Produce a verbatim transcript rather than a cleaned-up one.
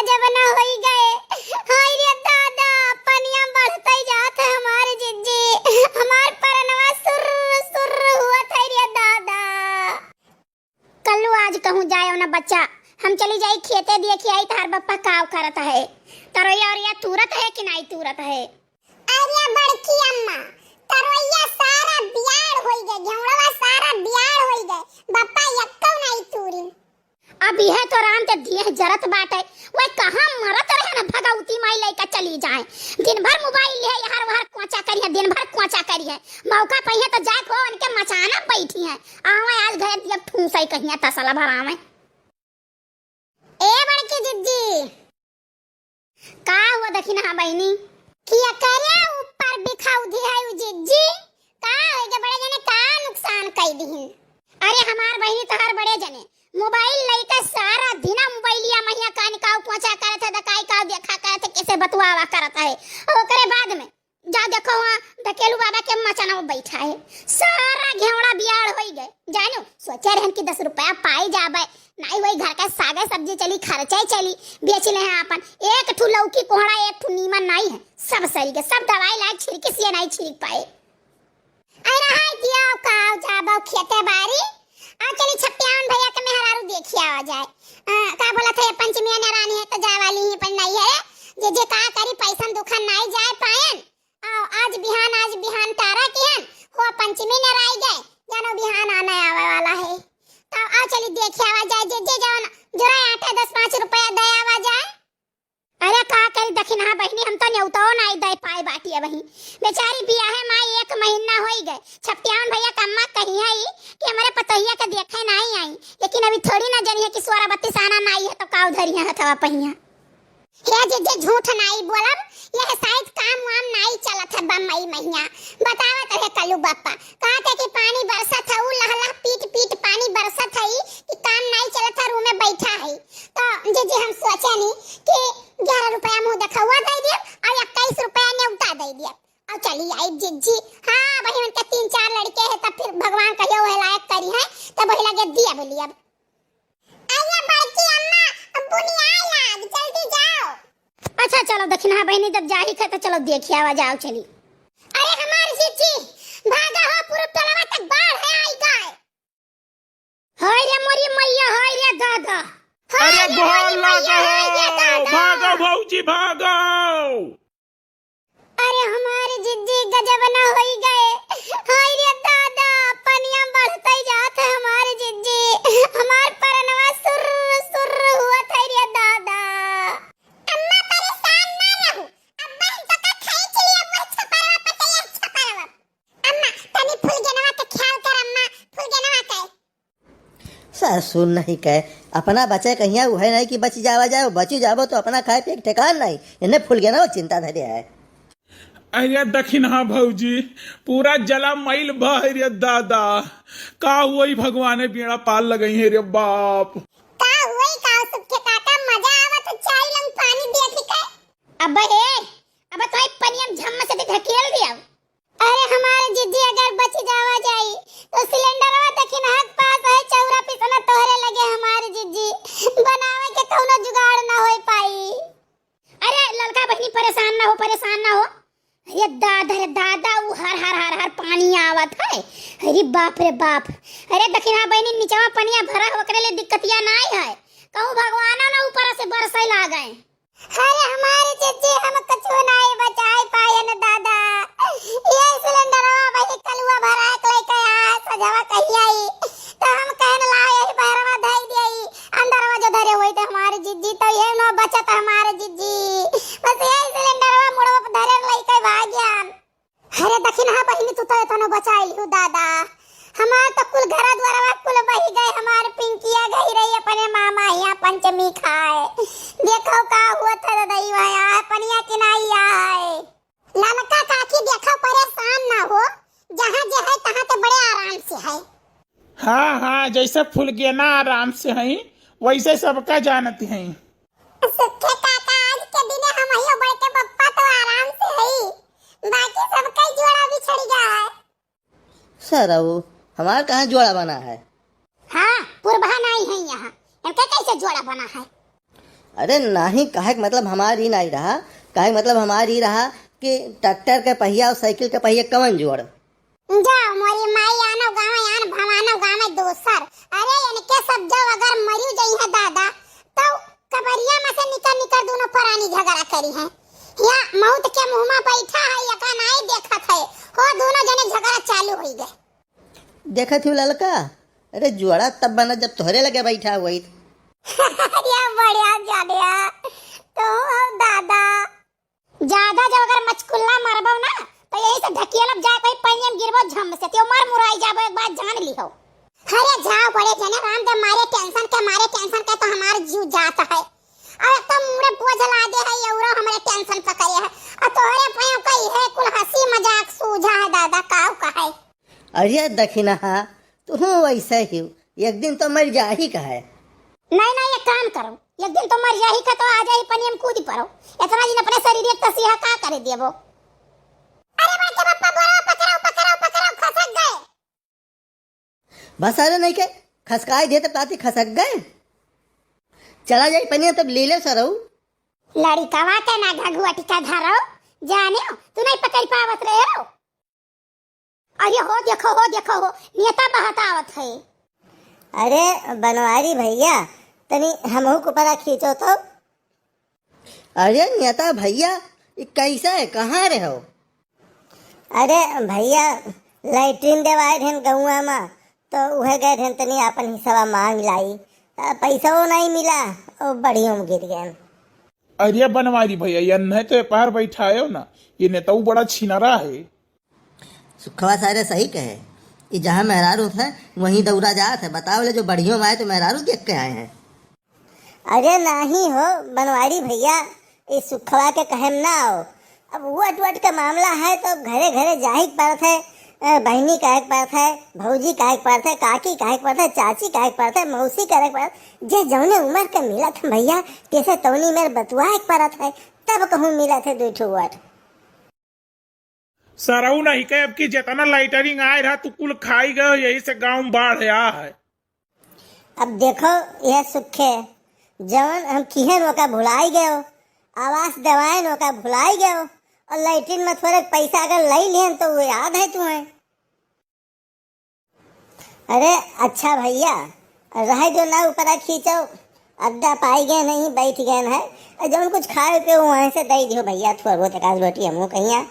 जब न होई गए। हाय रे दादा, पनिया बढ़तै जात है हमार जिज्जी, हमार परनवा सुर्र सुर्र हुअत है रे दादा। कल्लू आज कहूँ जाए ना बच्चा, हम चली जाई खेते देखी आई तहार बप्पा काव करत है, तरोइया ओरिया तूरत है कि नाई तूरत है। अरे बड़की अम्मा, तरोइया सारा बियाड़ होई गए, घेवड़वा सारा बियाड़ होई गए, बप्पा यक्कौ नाई तूरिन। अब इहे तो राम के दिए जरत बाटे, वह कहाँ मरत रहे ना भगवती माई लइका चली जाए। दिन भर मोबाइल लिहे, यहाँ वहाँ कोचा करिहे, दिन भर कोचा करिहे। मौका पइहे तो जाए को उनके मचाना बैठी है। आवे आज घर दिया ठूसई कहिया तसला भरावे। ए बड़की जिज्जी, का हुआ दखिनहा बहिनी? कि एकरे ऊपर बिखाऊ दिहाई उ जिज्जी, का होइगे बड़े जने का नुकसान कई दिहिन? अरे हमार बहिनी तोहार बड़े जने मोबाइल लइके सारा दिना मोबाइलिया महिया कान काऊ कोचा करत है, दकाई काऊ देखा करत है, कैसे बतुआवा करत है। और ओकरे बाद में जा देखो वहाँ ढकेलू बाबा के मचाना में बैठा है, सारा घेवड़ा बियाड़ होई गए। जानो सोचे रहन कि दस रुपया पाई जाबे, नाई वही घर का सागे सब्जी चली, खर्चा चली, बेच ले हैं अपन। एक ठू लौकी कोहड़ा, एक ठू नीमन नाई है, सब सरी के, सब दवाई लायक छिड़की सिया नाई छिड़क पाए। अरे हाय दिया का जाबो खेते बारी, आ चली छपटियावन भैया के मेहरारू देखी आवा जाए। आ, का बोला था ये पंचमी ने रानी है तो जाए वाली ही पर नहीं है, जे जे का करी पैसन दुखन नाई जाए पायन। आओ, आज बिहान, आज बिहान तारा किहन, हो पंचमी नराई गए, जानो बिहान आने आवे वाला है। तो आओ चली देखे आवा जाए, जे, जे जाओ ना, जोरा आटा दस पाँच रुपया दे आवा जाए। अरे का करी दखिनहा बहिनी, हम तो नेउताओ नाई दे पाए बाटी अबही। बेचारी बियाहे माई एक महीना होई गए। छपटियावन भैया के अम्मा कही है कि हमरे पतोहिया के देखे नाई आई, लेकिन अभी थोड़ी ना जनी है कि सोरा बत्तीस आना नाई है तो काव धरी है हथवा पहिया। हे जिज्जी, झूठ नाई बोलब, यह शायद काम वाम नाई चलत है बम्बई महिया। बतावत रहे कल्लू बप्पा, कहते कि पानी बरसत है, ऊ लहला पीट पीट पानी बरसत है कि काम नाई चलत है, रूम में बैठा है। तो जिज्जी हम सोचे नी कि ग्यारह रुपया मुँह देखौआ दे दियब और इक्कीस रुपया नेउता दे दियब। और चली आई जिज्जी। हाँ, वही उनके तीन चार लड़के हैं, तब फिर भगवान कहियो वह लायक करी है, तब वही लगे दियब लियब। अरे बड़की अम्मा, अब बुनियाई लाग, जल्दी जाओ। अच्छा चलो दखिनहा बहिनी, जब जाही खे तो चलो देखी आवा जाओ चली। अरे हमार जिज्जी, भागा हो, पूरा टोलवा तक बाढ़ है आई गए। हाय रे मोरी मैया, हाय रे दादा। हाय अरे रे गोहार मोरी मैया, लागा हाय रे हो, दादा। भागो भौजी भागो। अरे हमार जिज्जी गजब न होई गए। हाय रे दादा, पनिया बढ़ते जात है हमार जिज्जी। हमार परनवा सुर्र सुर्र हुअत है रे दादा। अम्मा परेशान ना रहू, अब्बा हम तो का खाई चली अब वह छपरवा पटैया छपरवा। अम्मा तनी फुलगेनवा के ख्याल कर अम्मा, फुलगेनवा के। ससुर नहीं कहे, अपना बचे कहिया उहे नहीं कि बची जावा जाए, बची जाबो तो अपना खाए पिए के ठेकान नहीं, इन्हें फुलगेनवा चिंता धरे है। अरे दखिनहा भौजी, पूरा जला मइल बा है रे दादा। का हुई भगवाने बेड़ा पार लगई है रे बाप। का हुई का सुखे काका, मजा आवत है चाय लंग पानी देखी के। अबे हे, अबे तोई पनियम झम्म से ढकेल दिया। अरे हमार जिज्जी अगर बची जावा जाई तो सिलेंडरवा दखिनहा के पास है, चौरा पिसना तोहरे लगे हमार जिज्जी, बनावे के कौनो जुगाड़ ना होई पाई। अरे ललका बहिनी परेशान ना हो, परेशान ना हो। अरे दादा रे दादा, ऊ हर हर हर हर पानी आवत है। अरे बाप रे बाप। अरे दखिनहा बहिनी निचवा पनिया भरा है, ओकरे लिए दिक्कतिया नाई है। कहूँ भगवाना ना ऊपर से बरसै लागै। अरे हमार जिज्जी, हम कुछ नाई बचाई पायन दादा। ये सिलेंडरवा वही कलुआ भरा के लेके आया है, सजवा कही आई। तो हम कहन ला यही बहरवा धई दिया, अंदरवा जो धरे होई थे हमार जिज्जी, तो ये ना बचत हमार जिज्जी। बस यही सिलेंडरवा मुड़वा पे धरे लेके भाग गया। अरे दखिनहा बहिनी, तू तो एतनो बचाई लिहू दादा। हमार तो कुल घरा द्वारवा कुल बही गए, हमार पिंकिया गई रही अपने मामा हियाँ पंचमी खाए। देखो का हुआ था दादा, ई वहाँ आए पनिया किनाई आए। ललका काकी देखो परेशान ना हो, जहाँ जे है तहाँ ते बड़े आराम से है। हाँ, हाँ, जैसे फुलगेना आराम से हई, वैसे सबका जानत हई। सुखे काका, आज के दिने हमहियो बड़के पप्पा तो आराम से हई, बाकी सबका जोड़ा बिछड़ गया है। सरऊ, हमार कहाँ जोड़ा बना है? हाँ, पुरबहा नाई है यहाँ, इनका कैसे जोड़ा बना है? अरे नाही, कहे के मतलब हमार ई नाही रहा, कहे के मतलब हमार ई रहा कि ट्रैक्टर के पहिया और साइकिल के पहिया कवन जोड़? जाओ मोरी माई, आनो गाँव आन भवानो गाँव दोसर। अरे इनके सब जब अगर मरियो जइहैं दादा, तो कबरिया में से निकर निकर दोनों परानी झगड़ा करिहैं। या मौत के मुँह में बैठा है, एका नाही देखत है, हो दोनों जने झगड़ा चालू होइ गए। देखत हूँ ललका, अरे जुआड़ा तब बना जब तोहरे लगे बैठा हुई। अरे बढ़िया जानिया, तो हो दादा। ज्यादा जब अगर मचकुल्ला मारबो ना, तो यही से ढकेलब जाए कोई पनिया में गिरबो झम से, त्यो मर मुराई जाबो, एक बात जान लिहो। अरे जाओ बड़े जने, राम दे मारे टेंशन के, मारे टेंशन के तो हमार जीव जात है। अब एक तो मुड़े बोझ लादे है, ये उरो हमरे टेंशन पकड़े है। अब तोहरे पाँव का इहे कुल हँसी मजाक सूझा है दादा, काऊ कहे। अरे दखिनहा, तू वैसे ही एक दिन तो मर जाही का है। नहीं, नहीं, एक काम करो, एक दिन तो मर जाही का तो आ जाही पनिया में कूदी पड़ो। इतना दिन अपने शरीर एक तसिया का करे देबो। अरे बड़के पप्पा बोलो, पकड़ो, पकड़ो, पकड़ो, खसक गए। बस अरे नहीं के, खसकाई दे तब ताती खसक गए। चला जाई पनिया तब ले ले सरऊ। लड़िकवा के ना घघुआ टिका धरो, जानियो, तू नहीं पकड़ पावत रहे हो। अरे हो देखो, हो देखो, हो नेता बहत आवत है। अरे बनवारी भैया, तनी हमहू के ऊपरा खींचो तो। अरे नेता भैया, ई कैसे है, कहाँ रहे हो? अरे भैया, लैट्रिन देवाए रहन गौवा में, तो उहे गए रहन तनी आपन हिस्सा मांग लाई। आ, पैसा वो नहीं मिला, वो बढ़ियों में गिर गए। अरे बनवारी भैया, ये नहीं तो ये पार बैठायो ना, ये नेताऊ बड़ा छिनरा है। सुखवा सारे सही कहे, ई जहाँ मेहरारू है, वहीं दौड़ा जात है। बताओ ले, जो बढ़ियों में आए तो मेहरारू देख के आए हैं। अरे नाही हो बनवारी भैया, ई सुखवा के कहे में ना आओ। अब वोट वोट के मामला है तो अब घरे घरे जाही के पड़त है, अ, बहिनी कहे के पड़त है, भौजी कहे के पड़त है, काकी कहे के पड़त है, चाची कहे के पड़त है, मौसी कहे के पड़त है। जे जौने उम्र के मिलत है भैया, तेसे तौनी मेर बतुआए के पड़त है, तब कहूँ मिलत है दुई ठो वोट। सरऊ नहीं के अब की जितना लैटरिन आए रहा, तू कुल खाई गयो, यही से गाँव में बाढ़ आ है। अब देखो, यह सुखे, जवन हम किहन ओका भुलाई गयो, आवास देवायन ओका भुलाई गयो, और लैट्रिन में थोड़े पैसा अगर लई लिहन तो वो याद है तुम्हें। अरे अच्छा भैया, रहे जो ना ऊपरा खींचो, अड्डा पाई गए नहीं, बैठ गए हैं, और जवन कुछ खाए पियो वहीं से दे दियो भैया, थोड़ा बहुत एक आध रोटी हमहू कहिया।